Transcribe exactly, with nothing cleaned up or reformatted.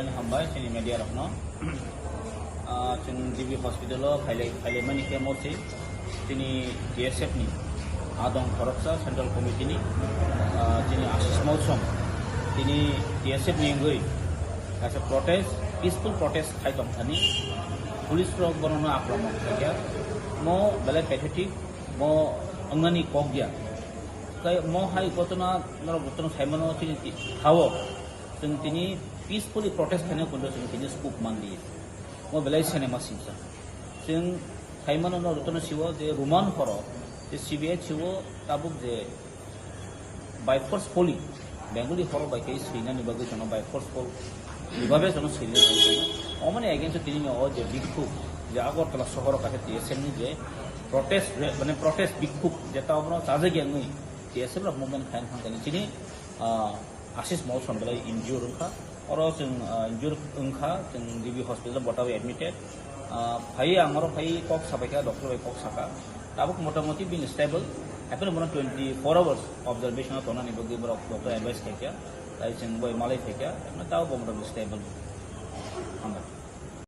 Hambai chini media rokno. Ah, chwng G B hospital o phailai, phailaimani khe mostly chini T S F ni adong khoroksa central committee ni, ah, chini Ashish Mousom, tini T S F ni wngwi kaisa protest, peaceful protest khai tongthani police rok bonono akromon khaikha. Mo belai pathetic, mo wngnani kok ya. Tei mo hai ghotona norok jotono saimano chini ti-, hao. Chwng tini peacefully protest khaina kundu chwng tini scope man di. Mo belai sene ma singsa. Chwng khaimano no jotono siwo je Roman horo, je C B I siwo tabuk je by forcefully Bengali horo bai khe swinani bagwi jono by forceful ibabe jono swinani bagwi jono. Omoni against tini o je bikhuk je Agartala sohoro kaisa T S M ni je protest re-, mane protest bikhuk je ta obono chajak yangwi T S M rok movement khaina thangkani chini, ah, Ashish Mousom belai injure wngkha. Oro chwng, ah, injure wngkha, chwng G B hospital bota bai admitted. Ah, phai ang oro phai kok sabaikha, doctor bai kok saka. Tabuk motamoti bini stable. Hapheno bono twenty-four hours observation o tonani bagwi borok doctor advice khaikha. Tai chwng bai malai khaikha. Hapheno tabuk bo motamoti stable. Hambai.